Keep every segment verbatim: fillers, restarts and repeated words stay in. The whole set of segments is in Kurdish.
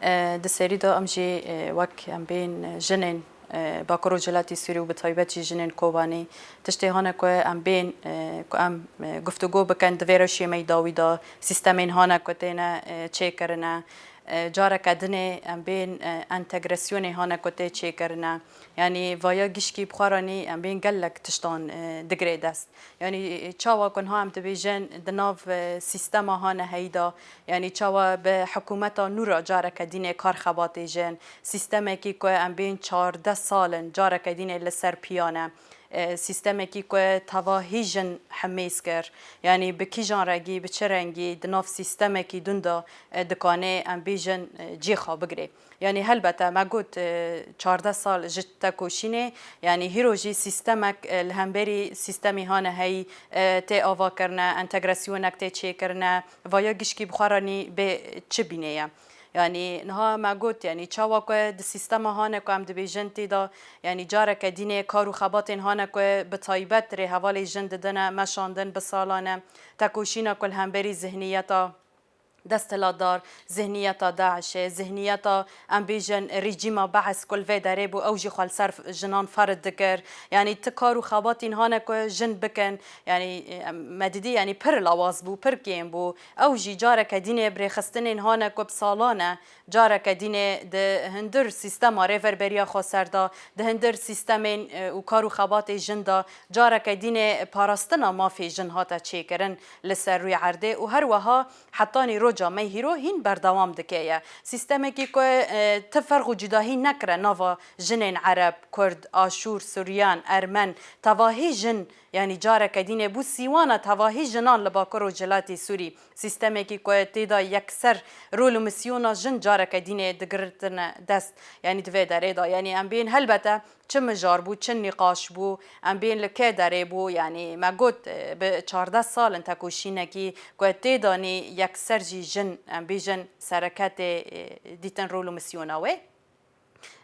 E, di serî de em jî, e, wek em bên jinên, e, Bakur û Rojhilatê Sûrî û bi taybet jî jinên Kobanî tiştê hane ku em bên, e, ku em, e, guftûgo bikin, di vê rewşê me yî dawî de sîstemên hane ku têne, e, çêkirine. E, careke dinê em bên, e, entegrasyonê hane ku tê çêkirine. Yanî vaya gişkî bi xwe re nî em bên gelek tiştan, e, digirê dest. Yanî, e, çawa ku niha em dibêjin di nav, e, sîstema hane heyî de, yanî çawa bi hikûmeta nû re careke dînê kar xebatê jin, sîstemekî ku em bên çardeh sal in careke dînê li ser piyan e, e, sîstemekî ku tevahî jin hemêz kir, yanî bi kîjan rengî, bi çi rengî di nav sîstemekî din de, e, dikane em bêjin, e, cihê xwe bigirê. Yanî helbete me got, e, çardeh sal ji tekoşînê, yanî hîro jî sîstemek, e, li hemberî sîstemî hane heyî, e, tê avakirine, entegrasyonek tê çêkirine, vaya gişkî bi xwe re nî bê çi bînê ye. Yanî niha me got, yanî çawa ku di sîstema hane ku em dibêjin tê de, yanî careke dînê kar û xebatên hane ku bi taybet rêhevalê jin didine meşandin bi salan e, tekoşîna ku li hemberî zihniyeta desthilatdar, zihniyeta DAIŞê, zihniyeta, em bêjin, rejîma Beis ku li vê derê bû, ew jî xwe li ser jinan ferz dikir. Yanî ti kar û xebatên hane ku jin bikin, yanî, em, me didî, yanî pir lawaz bû, pir kêm bû. Ew jî careke dînê bi rêxistinên hane ku bi salan e, careke dînê di hundir sîstema rêverberiya xweser de, di hundir sîstemên, e, û kar û xebatê jin de, careke dînê parastina mafê jin hate çêkirin li ser rûyê erdê û her wiha hetanî roja me hîro hîn berdewam dike ye. Sîstemekî ku, e, ti ferq û cudahî nekire nava jinên Ereb, Kurd, Aşûr, Suryan, Ermen, tevahî jin, yanî careke dînê bû sîwana tevahî jinan li Bakur Rojhilatê Sûrî. Sîstemekî ku tê de yekser rol û misyona jin careke dînê digirtine dest, yanî di vê derê de. Yanî em bên helbete çi mijar bû, çi nîqaş bû, em bên li kê derê bû, yanî me got, e, bi çardeh sal in tekoşînekî ku tê de nî yekser jî jin, em bêjin, sereketê, e, dîtin rol û misyona wê.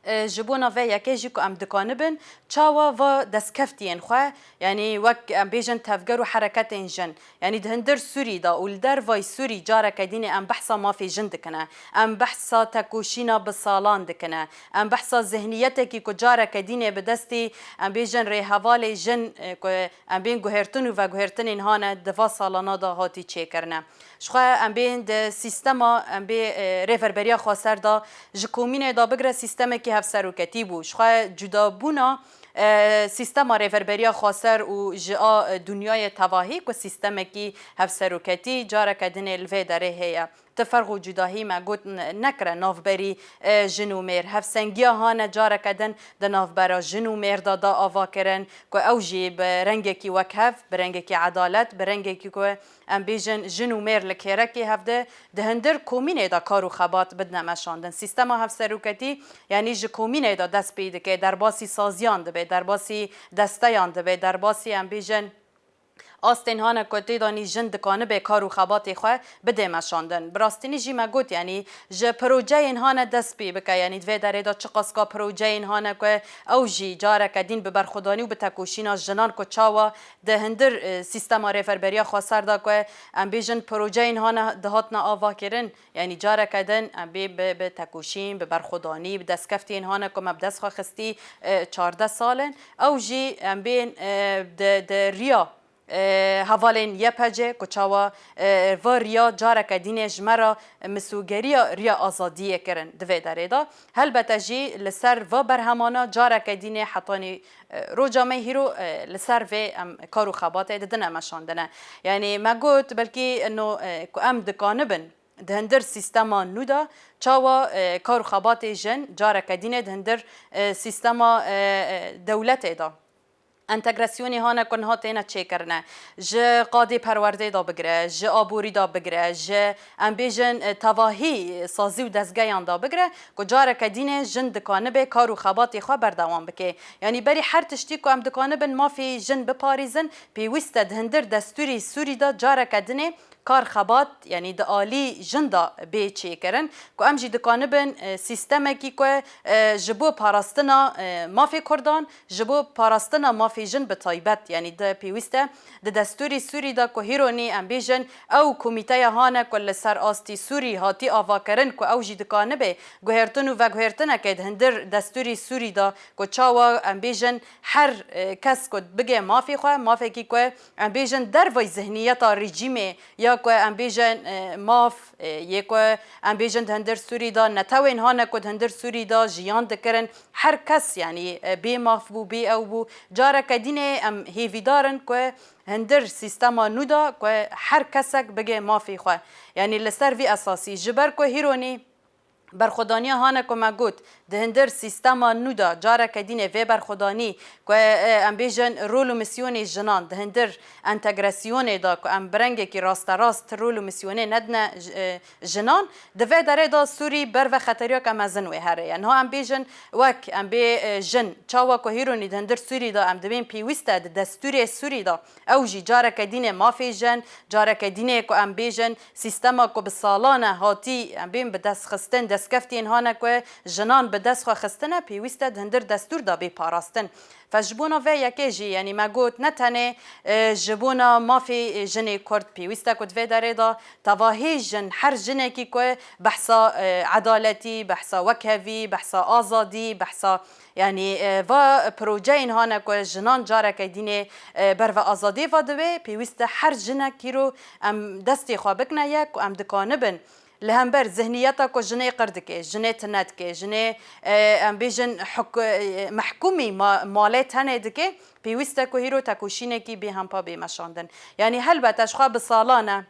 E, ji bona vê yekê jî ku em dikanibin, çawa va destkeftiyên xwe, yanî wek em bêjin tevger û hereketên jin, yanî di hundir Sûrî de û li dervayî Sûrî careke dînê em behsa mafê jin dikine, em behsa tekoşîna bi salan dikine, em behsa zihniyetekî ku careke dînê bi destî, em bêjin, rêhevalê jin, e, ku em bên guhertin û veguhertinên hane di va salana de hatî çêkirine. Jixwe em bên di sîstema, em bê, e, rêverberiya xweser de ji komînê de bigire sîstemekî hevseroketî bû. Jixwe cudabûna, e, sîstema rêverberiya xweser û ji a, e, dinyayê tevahî ku sîstemekî hevseroketî careke dinê li vê derê heye. Ti ferq û cudahî me got ne-, nekire navberî, e, jin û mêr. Hevsengiya hane careke din di navbera jin û mêr de da avakirin ku ew jî bi rengekî wekhev, bi rengekî edalet, bi rengekî ku em bêjin jin û mêr li kêrekê hevdi, di hundir komînê de kar û xebat bidine meşandin. Sîstema hevseroketî, yanî ji komînê de dest pê dike, derbasî saziyan dibe, derbasî desteyan dibe, derbasî, em bêjin, astên hane ku tê de nî jin dikanibe kar û xebatê xwe bidê meşandin. Bi rastînî jî me got, yanî ji projeyên hane dest pê bike, yanî di vê derê de çiqas ka projeyên hane ku ew jî careke dîn bi berxwedanî û bi tekoşîna jinan ku çawa di hundir, e, sîstema rêverberiya xweser de ku em bêjin projeyên hane dihatine avakirin, yanî careke din em bê bi, bi tekoşîn, bi berxwedanî, bi destkeftiyên hane ku me bi dest xwe xistî, e, çardeh sal in. Ew jî em bên, e, di, di riya, e, hevalên Y P G ku çawa, e, va riya careke dînê ji me re misûgeriya riya azadiyê kirin di vê derê de. Helbete jî li ser va berhemana careke dînê hetanî, e, roja me hîro, e, li ser vê em kar û xebatê didine meşandine. Yanî me got belkî ino, e, ku em dikanibin di hundir sîstema nû de çawa, e, kar û xebatê jin careke dînê di hundir, e, sîstema, e, e, dewletê de. Entegrasyonê hane ku niha têne çêkirine, ji qadê perwerdê de bigire, ji aborî de bigire, ji, em bêjin, e, tevahî sazî û dezgeyan de bigire, ku careke dînê jin dikanibe kar û xebatê xwe berdewam bike. Yanî berî her tiştî ku em dikanibin mafê jin biparêzin, pêwîst e di hundir destûrê Sûrî de careke dinê kar xebat, yanî di alî jin de bê çêkirin, ku em jî dikanibin, e, sîstemekî ku, e, ji bo parastina, e, mafê Kurdan, ji bo parastina mafê jin bi taybet, yanî di pêwîst e di destûrê Sûrî de ku hîronî em bêjin ew komîteya hane ku li ser astî Sûrî hatî avakirin ku ew jî dikanibe guhertin û veguhertineke di hundir destûrê Sûrî de ku çawa em bêjin her, e, kes ku bige mafê xwe, mafekî ku em bêjin dervayî zihniyeta rejîmê ya ku em bêjin, e, maf, e, yê ku em bêjin di hundir Sûrî de netewên hane ku di hundir Sûrî de jiyan dikirin, her kes, yanî, e, bê maf bû, bê ew bû. Careke dînê em hêvîdar in ku hundir sîstema nû de ku her kesek bige mafê xwe. Yanî li ser vî esasî, ji ber ku hîronî berxwedaniya hane ku me got, di hundir sîstema nû de careke dînê vê berxwedanî ku, e, em bêjin rol û misyonê jinan di hundir entegrasyonê de ku em bi rengekî rasterast rol û misyonê nedine, e, jinan, di vê derê de Sûrî ber ve xeteriyeke mezin wê here ye. Niha em bêjin wek em bê, e, jin, çawa ku hîronî di hundir Sûrî de em dibên pêwîst e di destûrê Sûrî de ew jî careke dînê mafê jin, careke dînê ku em bêjin sîstema ku bi salan e hatî, em bên bi dest xistin, destkeftiyên hane ku jinan bi dest xwe xistine, pêwîst e di hundir destûr de bê parastin. Fe ji bona vê yekê jî, yanî me got, ne tenê, e, ji bona mafê, e, jinê Kurd pêwîst e ku di vê derê de tevahî jin, her jinekî ku behsa, e, edaletî, behsa wekhevî, behsa azadî, behsa, yanî, e, va projeyên hane ku jinan careke dînê, e, ber ve azadiyê ve dibe, pêwîst e her jinek îro em destê xwe bikine yek û em dikanibin li hember zihniyeta ku jinê qir dike, jinê tune dike, jinê, e, em bêjin huk-, e, mehkûmî ma-, malê tenê dike, pêwîst e ku hîro tekoşînekî bê hempa bê meşandin. Yanî helbet e ji xwe bi salan e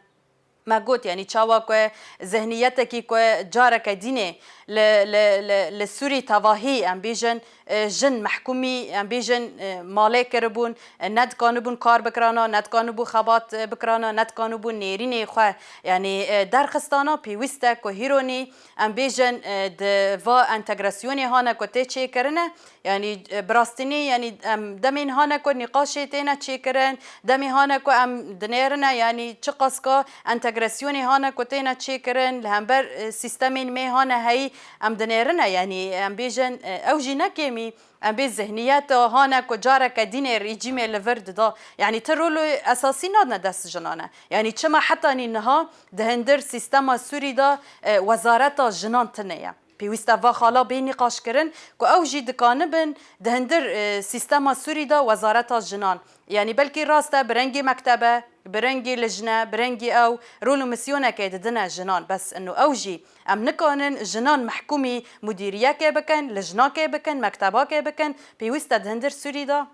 me got, yanî çawa ku zihniyetekî ku careke dînê li, li, li, li Sûrî tevahî em bêjin, e, jin mehkûmî, em bêjin, e, malê kiribûn, e, nedikanibûn kar bikirana, nedikanibû xebat, e, bikirana, nedikanibû nêrînê xwe, yanî, e, derxistana, pêwîst e ku hîronî, em bêjin, e, di va entegrasyonê hane ku tê çêkirine, yanî, e, bi rastînî, yanî, em demên hane ku nîqaşê têne çêkirin, demê hane ku em dinêrine, yanî çiqaska entegrasyonê hane ku têne çêkirin, li hember, e, sîstemên me hane heyî, em dinêrine, yanî em bêjin, e, ew jî ne kêmî, em bê zihniyeta hane ku careke dînê rejîmê li vir dida. Yanî ti rol û esasî nadine dest jinan e. Yanî çima hetanî niha di hundir sîstema Sûrî de, e, wezareta jinan tune ye? Pêwîst e va xala bê nîqaşkirin ku ew jî dikanibin di hundir, e, sîstema Sûrî de wezareta jinan. Yanî belkî rast e bi rengî mektebe, bi rengî lijne, bi rengî ew rol û misyonekê didine jinan. Bes ino ew jî em nikanin jinan mehkûmî mudîriyekê bikin, lijnakê bikin, mektebakê bikin, pêwîst e di hundir Sûrî de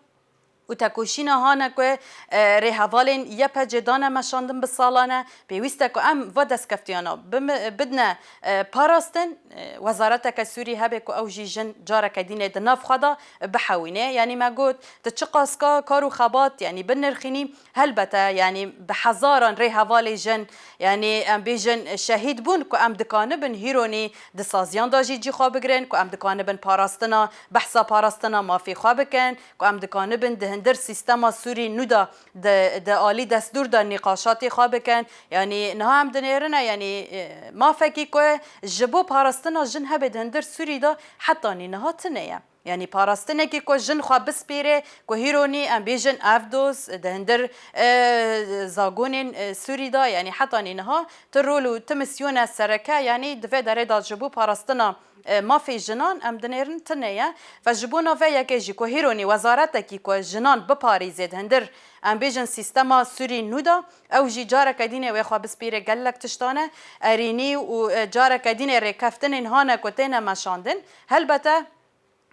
û tekoşîna hane ku, e, rêhevalên Y P G dane meşandin bi salan e, pêwîst e ku em va destkeftiyana bimi-, bidine, e, parastin, e, wezareteke Sûrî hebe ku ew jî jin careke dînê di nav xwe de bihewîne. Yanî me got, tu çiqaska kar û xebat, yanî binirxînî, helbet e, yanî bi hezaran rêhevalê jin, yanî em bêjin şehîd bûn ku em dikanibin hîronî di saziyan de jî cî xwe bigirin, ku em dikanibin parastina, behsa parastina mafê xwe bikin, ku em dikanibin di hundir sîstema Sûrî nû de di, di alî destûr de nîqaşatê xwe bikin. Yanî niha em dinêrine, yanî, e, mafekî ku ji bo parastina jin hebe di hundir Sûrî de hetanî niha tune ye. Yanî parastinekî ku jin xwe bispêre, ku hîronî em bêjin ev doz di hundir, e, zagonên, e, Sûrî de, yanî hetanî niha ti rol û ti misyona sereke, yanî di vê derê de ji bo parastina, e, mafê jinan em dinêrin tune ye. Ve ji bona vê yekê jî ku hîronî wezaretekî ku jinan biparêze di hundir, em bêjin sîstema Sûrî nû de, ew jî careke dînê wê xwe bispêre gelek tiştan e, erênî û, e, careke dînê rêkeftinên hane ku têne meşandin. Helbet e,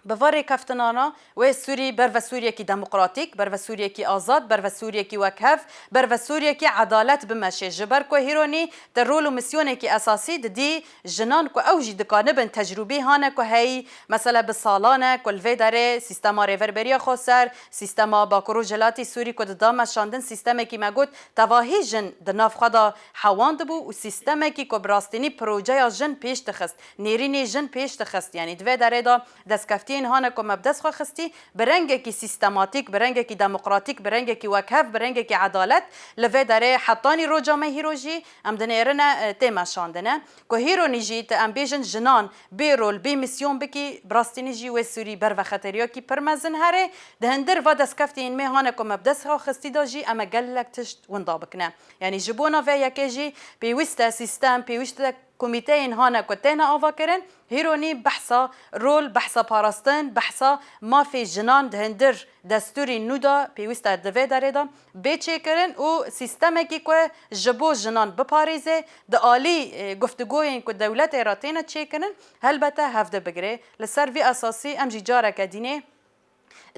bi va rêkeftinana wê Sûrî ber ve Sûriyekî demokratîk, ber ve Sûriyekî azad, ber ve Sûriyekî wekhev, ber ve Sûriyekî edalet bimeşe. Ji ber ku hîronî te rol û misyonekî esasî didî jinan ku ew jî dikanibin tecrûbî hane ku heyî, mesela bi salan e ku li vê derê sîstema Rêverberiya Xweser, sîstema Bakur û Rojhilatî Sûrî ku dida meşandin, sîstemekî me got tevahî jin di nav xwe de hewandibû û sîstemekî ku bi rastînî projeya jin pêş dixist, nêrînê jin pêş dixist. Yanî di vê derê de destkeftî yên hane ku me bi dest xwe xistî, bi rengekî sîstematîk, bi rengekî demokratîk, bi rengekî wekhev, bi rengekî edalet, li vê derê hetanî roja me hîro jî em dinêrine, e, tê meşandine. Ku hîronî jî tu em bêjin jinan bê rol, bê misyon bikî, bi rastînî jî wê Sûrî ber vexeteriyekî pir mezin herê. Di hindir va destkeftê yên me hane ku me bi dest xwe xistî de jî em ê gelek tişt winda bikine. Yanî ji bona vê yekê jî pêwîst e sîstem, pêwîst e komîteyên hane ku têne avakirin, hîronî behsa rol, behsa parastin, behsa mafê jinan di hindir destûrî nû de pêwîst e di vê derê de bê çêkirin û sîstemekî ku ji bo jinan biparêze, di alî, e, guftûgoyên ku dewletê re têne çêkirin, helbete hevdi bigire. Li ser vî esasî em jî careke dînê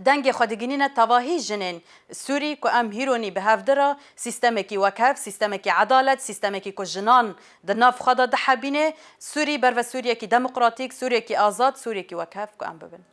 dengê xwe digihînîne tevahî jinên Sûrî ku em hîronî bi hevdi re sîstemekî wekhev, sîstemekî edalet, sîstemekî ku jinan di nav xwe de dihebîne, Sûrî ber ve Sûriyekî demokratîk, Sûriyekî azad, Sûriyekî wekhev ku em bibin.